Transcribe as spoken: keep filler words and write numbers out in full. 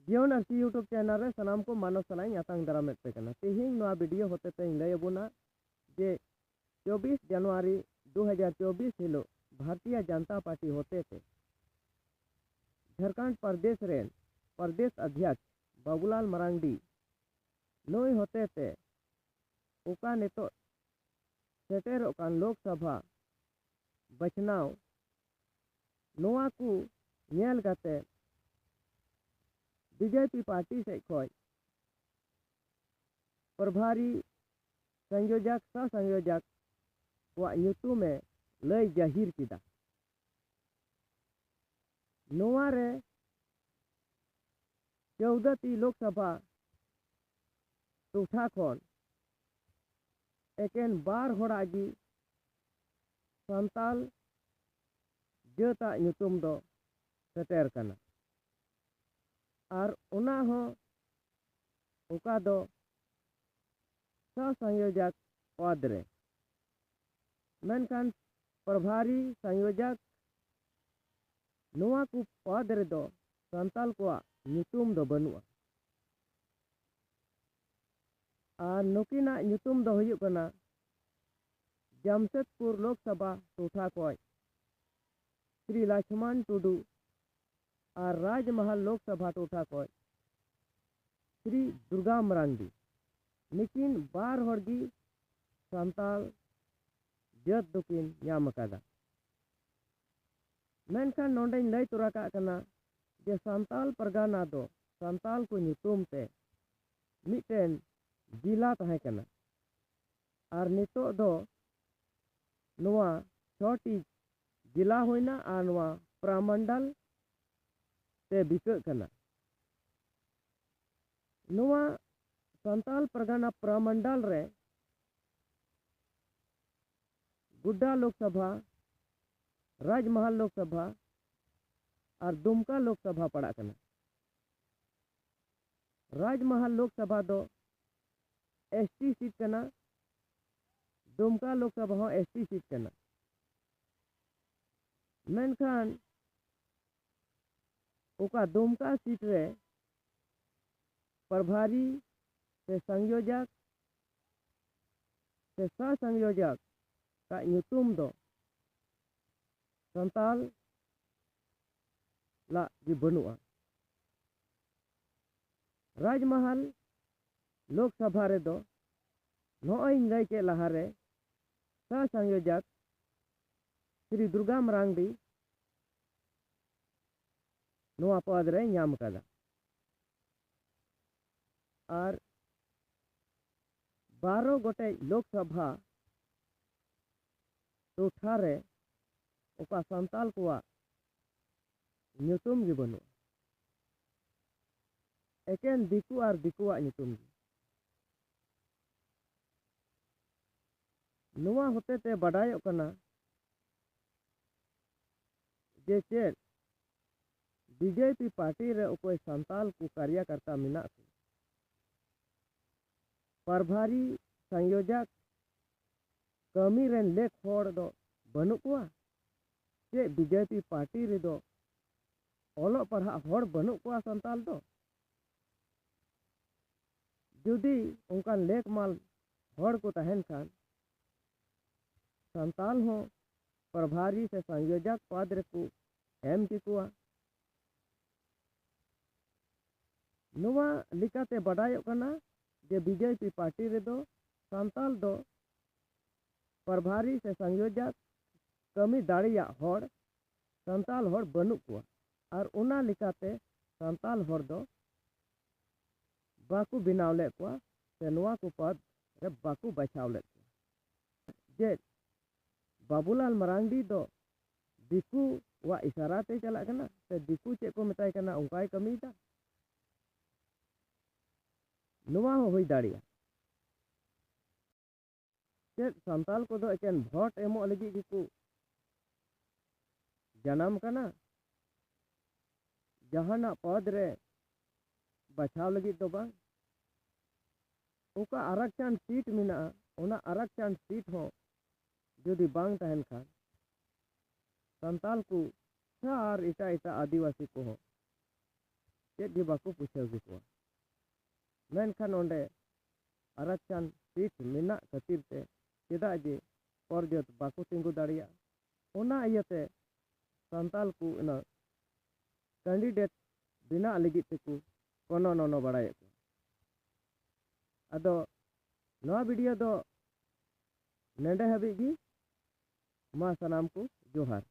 ᱡᱤᱭᱚᱱ ᱟᱨᱥᱤ YouTube channel ᱨᱮ ᱥᱟᱱᱟᱢ ᱠᱚ ᱢᱟᱱᱚᱛ ᱥᱟᱞᱟᱜ ᱤᱧ ᱟᱛᱟᱝ ᱫᱟᱨᱟᱢᱮᱫ ᱯᱮ ᱠᱟᱱᱟ᱾ ᱛᱮᱦᱮᱧ ᱱᱚᱣᱟ ᱵᱷᱤᱰᱤᱭᱳ ᱦᱚᱛᱮ ᱛᱮᱧ ᱞᱟᱹᱭ ᱟᱵᱚᱱᱟ ᱡᱮ ᱪᱚᱵᱵᱤᱥ ᱡᱟᱱᱩᱣᱟᱨᱤ ᱫᱩ ᱦᱟᱡᱟᱨ ᱪᱚᱵᱵᱤᱥ ᱦᱤᱞᱳᱜ ᱵᱷᱟᱨᱛᱤᱭᱟ ᱡᱟᱱᱛᱟ ᱯᱟᱨᱴᱤ ᱦᱚᱛᱮ ᱛᱮ ᱡᱷᱟᱲᱠᱷᱚᱸᱰ ᱯᱨᱚᱫᱮᱥ ᱨᱮᱱ ᱯᱨᱚᱫᱮᱥ ᱚᱫᱷᱭᱚᱠᱥ ᱵᱟᱵᱩᱞᱟᱞ ᱢᱟᱨᱟᱝᱰᱤ ᱱᱩᱭ ᱦᱚᱛᱮ ᱛᱮ ᱚᱠᱟ ᱱᱤᱛᱚᱜ ᱥᱮᱴᱮᱨᱚᱜ ᱠᱟᱱ ᱞᱳᱠᱥᱚᱵᱷᱟ ᱵᱟᱪᱷᱱᱟᱣ, ᱱᱚᱣᱟ ᱠᱚ ᱧᱮᱞ ᱠᱟᱛᱮ ᱵᱤᱡᱮᱯᱤ ᱯᱟᱨᱴᱤ ᱥᱮᱫ ᱠᱷᱚᱱ ᱯᱨᱚᱵᱷᱟᱨᱤ ᱥᱚᱝᱭᱳᱡᱚᱠ, ᱥᱚᱦ ᱥᱚᱝᱭᱳᱡᱚᱠ ᱠᱚᱣᱟᱜ ᱧᱩᱛᱩᱢᱮ ᱞᱟᱹᱭ ᱡᱟᱹᱦᱤᱨ ᱠᱮᱫᱟ᱾ ᱱᱚᱣᱟ ᱨᱮ ᱪᱳᱣᱫᱚ ᱴᱤ ᱞᱳᱠᱥᱚᱵᱷᱟ ᱴᱚᱴᱷᱟ ᱠᱷᱚᱱ ᱮᱠᱮᱱ ᱵᱟᱨ ᱦᱚᱲᱟᱜ ᱜᱮ ᱥᱟᱱᱛᱟᱞ ᱡᱟᱹᱛᱟᱜ ᱧᱩᱛᱩᱢ ᱫᱚ ᱥᱮᱴᱮᱨ ᱠᱟᱱᱟ᱾ ᱟᱨ ᱚᱱᱟ ᱦᱚᱸ ᱚᱠᱟ ᱫᱚ ᱥᱚᱦ ᱥᱚᱝᱭᱳᱡᱚᱠ ᱯᱚᱫᱽ ᱨᱮ, ᱢᱮᱱᱠᱷᱟᱱ ᱯᱨᱚᱵᱷᱟᱨᱤ ᱥᱚᱝᱭᱳᱡᱚᱠ, ᱱᱚᱣᱟ ᱠᱚ ᱯᱚᱫᱽ ᱨᱮᱫᱚ ᱥᱟᱱᱛᱟᱞ ᱠᱚᱣᱟᱜ ᱧᱩᱛᱩᱢ ᱫᱚ ᱵᱟᱹᱱᱩᱜᱼᱟ᱾ ᱟᱨ ᱱᱩᱠᱤᱱᱟᱜ ᱧᱩᱛᱩᱢ ᱫᱚ ᱦᱩᱭᱩᱜ ᱠᱟᱱᱟ ᱡᱟᱢᱥᱮᱫᱽᱯᱩᱨ ᱞᱳᱠᱥᱚᱵᱷᱟ ᱴᱚᱴᱷᱟ ᱠᱷᱚᱱ ᱥᱨᱤ ᱞᱚᱪᱷᱢᱚᱱ ᱴᱩᱰᱩ ᱟᱨ ᱨᱟᱡᱽᱢᱟᱦᱟᱞ ᱞᱳᱠᱥᱚᱵᱷᱟ ᱴᱚᱴᱷᱟ ᱠᱷᱚᱱ ᱥᱨᱤ ᱫᱩᱨᱜᱟ ᱢᱟᱨᱟᱱᱰᱤ᱾ ᱱᱩᱠᱤᱱ ᱵᱟᱨ ᱦᱚᱲ ᱜᱮ ᱥᱟᱱᱛᱟᱲ ᱡᱟᱹᱛ ᱫᱚᱠᱤᱱ ᱧᱟᱢ ᱟᱠᱟᱫᱟ᱾ ᱢᱮᱱᱠᱷᱟᱱ ᱱᱚᱰᱮᱧ ᱞᱟᱹᱭ ᱛᱚᱨᱟ ᱠᱟᱜ ᱠᱟᱱᱟ ᱡᱮ ᱥᱟᱱᱛᱟᱞ ᱯᱟᱨᱜᱟᱱᱟ ᱫᱚ ᱥᱟᱱᱛᱟᱞ ᱠᱚ ᱧᱩᱛᱩᱢ ᱛᱮ ᱢᱤᱫᱴᱮᱱ ᱡᱮᱞᱟ ᱛᱟᱦᱮᱸ ᱠᱟᱱᱟ᱾ ᱟᱨ ᱱᱤᱛᱚᱜ ᱫᱚ ᱱᱚᱣᱟ ᱪᱷᱚᱴᱤ ᱡᱮᱞᱟ ᱦᱩᱭᱱᱟ ᱟᱨ ᱱᱚᱣᱟ ᱯᱨᱟᱢᱚᱱᱰᱚᱞ ᱛᱮ ᱵᱤᱠᱟᱹᱜ ᱠᱟᱱᱟ᱾ ᱱᱚᱣᱟ ᱥᱟᱱᱛᱟᱞ ᱯᱟᱨᱜᱟᱱᱟ ᱯᱨᱟᱢᱚᱱᱰᱚᱞ ᱨᱮ ᱜᱳᱰᱰᱟ ᱞᱳᱠᱥᱚᱵᱷᱟ, ᱨᱟᱡᱽᱢᱟᱦᱟᱞ ᱞᱳᱠᱥᱚᱵᱷᱟ ᱟᱨ ᱫᱩᱢᱠᱟ ᱞᱳᱠᱥᱚᱵᱷᱟ ᱯᱟᱲᱟᱜ ᱠᱟᱱᱟ᱾ ᱨᱟᱡᱽᱢᱟᱦᱟᱞ ᱞᱳᱠᱥᱚᱵᱷᱟ ᱫᱚ ᱮᱥ ᱴᱤ ᱥᱤᱴ ᱠᱟᱱᱟ, ᱫᱩᱢᱠᱟ ᱞᱳᱠᱥᱚᱵᱷᱟ ᱦᱚᱸ ᱮᱥ ᱴᱤ ᱥᱤᱴ ᱠᱟᱱᱟ᱾ ᱢᱮᱱᱠᱷᱟᱱ ᱚᱠᱟ ᱫᱩᱢᱠᱟ ᱥᱤᱴ ᱨᱮ ᱯᱨᱚᱵᱷᱟᱨᱤ ᱥᱮ ᱥᱚᱝᱭᱳᱡᱚᱠ ᱥᱮ ᱥᱚᱦ ᱥᱚᱝᱭᱳᱡᱚᱠ ᱟᱜ ᱧᱩᱛᱩᱢ ᱫᱚ ᱥᱟᱱᱛᱟᱞ ᱞᱟᱜ ᱜᱮ ᱵᱟᱹᱱᱩᱜᱼᱟ᱾ ᱨᱟᱡᱽᱢᱟᱦᱟᱞ ᱞᱳᱠᱥᱚᱵᱷᱟ ᱨᱮᱫᱚ ᱱᱚᱜᱼᱚᱭ ᱤᱧ ᱞᱟᱹᱭ ᱠᱮᱫ ᱞᱟᱦᱟᱨᱮ ᱥᱚᱦ ᱥᱚᱝᱭᱳᱡᱚᱠ ᱥᱨᱤ ᱫᱩᱨᱜᱟ ᱢᱟᱨᱟᱝᱰᱤ ᱱᱚᱣᱟ ᱯᱚᱫᱽ ᱨᱮ ᱧᱟᱢ ᱟᱠᱟᱫᱟ᱾ ᱟᱨ ᱵᱟᱨᱚ ᱜᱚᱴᱮᱡ ᱞᱳᱠᱥᱚᱵᱷᱟ ᱴᱚᱴᱷᱟ ᱨᱮ ᱚᱠᱟ ᱥᱟᱱᱛᱟᱞ ᱠᱚᱣᱟᱜ ᱧᱩᱛᱩᱢ ᱜᱮ ᱵᱟᱹᱱᱩᱜᱼᱟ, ᱮᱠᱮᱱ ᱫᱤᱠᱩ ᱟᱨ ᱫᱤᱠᱩᱣᱟᱜ ᱧᱩᱛᱩᱢ ᱜᱮ᱾ ᱱᱚᱣᱟ ᱦᱚᱛᱮᱛᱮ ᱵᱟᱰᱟᱭᱚᱜ ᱠᱟᱱᱟ ᱡᱮ ᱪᱮᱫ ᱵᱤᱡᱮᱯᱤ ᱯᱟᱨᱴᱤ ᱨᱮ ᱚᱠᱚᱭ ᱥᱟᱱᱛᱟᱞ ᱠᱚ ᱠᱟᱨᱭᱟᱠᱟᱨᱛᱟ ᱢᱮᱱᱟᱜ ᱠᱚ, ᱯᱨᱚᱵᱷᱟᱨᱤ ᱥᱚᱝᱭᱳᱡᱚᱠ ᱠᱟᱹᱢᱤ ᱨᱮᱱ ᱞᱮᱠ ᱦᱚᱲ ᱫᱚ ᱵᱟᱹᱱᱩᱜ ᱠᱚᱣᱟ? ᱪᱮᱫ ᱵᱤᱡᱮᱯᱤ ᱯᱟᱨᱴᱤ ᱨᱮᱫᱚ ᱚᱞᱚᱜ ᱯᱟᱲᱦᱟᱜ ᱦᱚᱲ ᱵᱟᱹᱱᱩᱜ ᱠᱚᱣᱟ ᱥᱟᱱᱛᱟᱞ ᱫᱚ? ᱡᱩᱫᱤ ᱚᱱᱠᱟᱱ ᱞᱮᱠ ᱢᱟᱞ ᱦᱚᱲ ᱠᱚ ᱛᱟᱦᱮᱱ ᱠᱷᱟᱱ, ᱥᱟᱱᱛᱟᱞ ᱦᱚᱸ ᱯᱨᱚᱵᱷᱟᱨᱤ ᱥᱮ ᱥᱚᱝᱭᱳᱡᱚᱠ ᱯᱚᱫᱽ ᱨᱮᱠᱚ ᱮᱢ ᱠᱮᱠᱚᱣᱟ᱾ ᱱᱚᱣᱟ ᱞᱮᱠᱟᱛᱮ ᱵᱟᱰᱟᱭᱚᱜ ᱠᱟᱱᱟ ᱡᱮ ᱵᱤᱡᱮᱯᱤ ᱯᱟᱨᱴᱤ ᱨᱮᱫᱚ ᱥᱟᱱᱛᱟᱞ ᱫᱚ ᱯᱨᱚᱵᱷᱟᱨᱤ ᱥᱮ ᱥᱚᱝᱭᱳᱡᱚᱠ ᱠᱟᱹᱢᱤ ᱫᱟᱲᱮᱭᱟᱜ ᱦᱚᱲ ᱥᱟᱱᱛᱟᱞ ᱦᱚᱲ ᱵᱟᱹᱱᱩᱜ ᱠᱚᱣᱟ᱾ ᱟᱨ ᱚᱱᱟ ᱞᱮᱠᱟᱛᱮ ᱥᱟᱱᱛᱟᱞ ᱦᱚᱲ ᱫᱚ ᱵᱟᱠᱚ ᱵᱮᱱᱟᱣ ᱞᱮᱫ ᱠᱚᱣᱟ ᱥᱮ ᱱᱚᱣᱟ ᱠᱚ ᱯᱚᱫᱽ ᱨᱮ ᱵᱟᱠᱚ ᱵᱟᱪᱷᱟᱣ ᱞᱮᱫ ᱠᱚᱣᱟ᱾ ᱪᱮᱫ ᱵᱟᱵᱩᱞᱟᱞ ᱢᱟᱨᱟᱝᱰᱤ ᱫᱚ ᱫᱤᱠᱩᱣᱟᱜ ᱤᱥᱟᱨᱟ ᱛᱮᱭ ᱪᱟᱞᱟᱜ ᱠᱟᱱᱟ ᱥᱮ ᱫᱤᱠᱩ ᱪᱮᱫ ᱠᱚ ᱢᱮᱛᱟᱭ ᱠᱟᱱᱟ ᱚᱱᱠᱟᱭ ᱠᱟᱹᱢᱤᱭᱮᱫᱟ? ᱱᱚᱣᱟ ᱦᱚᱸ ᱦᱩᱭ ᱫᱟᱲᱮᱭᱟᱜᱼᱟ᱾ ᱪᱮᱫ ᱥᱟᱱᱛᱟᱞ ᱠᱚᱫᱚ ᱮᱠᱮᱱ ᱵᱷᱳᱴ ᱮᱢᱚᱜ ᱞᱟᱹᱜᱤᱫ ᱜᱮᱠᱚ ᱡᱟᱱᱟᱢ ᱠᱟᱱᱟ, ᱡᱟᱦᱟᱱᱟᱜ ᱯᱚᱫᱽ ᱨᱮ ᱵᱟᱪᱷᱟᱣ ᱞᱟᱹᱜᱤᱫ ᱫᱚ ᱵᱟᱝ? ᱚᱠᱟ ᱟᱨᱟᱠᱥᱟᱱ ᱥᱤᱴ ᱢᱮᱱᱟᱜᱼᱟ, ᱚᱱᱟ ᱟᱨᱟᱠᱥᱟᱱ ᱥᱤᱴ ᱦᱚᱸ ᱡᱩᱫᱤ ᱵᱟᱝ ᱛᱟᱦᱮᱱ ᱠᱷᱟᱱ, ᱥᱟᱱᱛᱟᱞ ᱠᱚ ᱥᱮ ᱟᱨ ᱮᱴᱟᱜ ᱮᱴᱟᱜ ᱟᱹᱫᱤᱵᱟᱹᱥᱤ ᱠᱚᱦᱚᱸ ᱪᱮᱫ ᱜᱮ ᱵᱟᱠᱚ ᱯᱩᱪᱷᱟᱹᱣ ᱠᱮᱠᱚᱣᱟ᱾ ᱢᱮᱱᱠᱷᱟᱱ ᱚᱸᱰᱮ ᱟᱨᱟᱠᱪᱷᱟᱱ ᱥᱤᱴ ᱢᱮᱱᱟᱜ ᱠᱷᱟᱹᱛᱤᱨ ᱛᱮ ᱪᱮᱫᱟᱜ ᱡᱮ ᱯᱚᱨᱡᱟᱹᱛ ᱵᱟᱠᱚ ᱛᱤᱸᱜᱩ ᱫᱟᱲᱮᱭᱟᱜᱼᱟ, ᱚᱱᱟ ᱤᱭᱟᱹᱛᱮ ᱥᱟᱱᱛᱟᱞ ᱠᱚ ᱚᱱᱟ ᱠᱮᱱᱰᱤᱰᱮᱴ ᱵᱮᱱᱟᱜ ᱞᱟᱹᱜᱤᱫ ᱛᱮᱠᱚ ᱠᱚᱱᱚ ᱱᱚᱱᱚ ᱵᱟᱲᱟᱭᱮᱫ ᱠᱚᱣᱟ᱾ ᱟᱫᱚ ᱱᱚᱣᱟ ᱵᱷᱤᱰᱤᱭᱳ ᱫᱚ ᱱᱮᱰᱮ ᱦᱟᱹᱵᱤᱡ ᱜᱮ᱾ ᱢᱟ ᱥᱟᱱᱟᱢ ᱠᱚ ᱡᱚᱦᱟᱨ᱾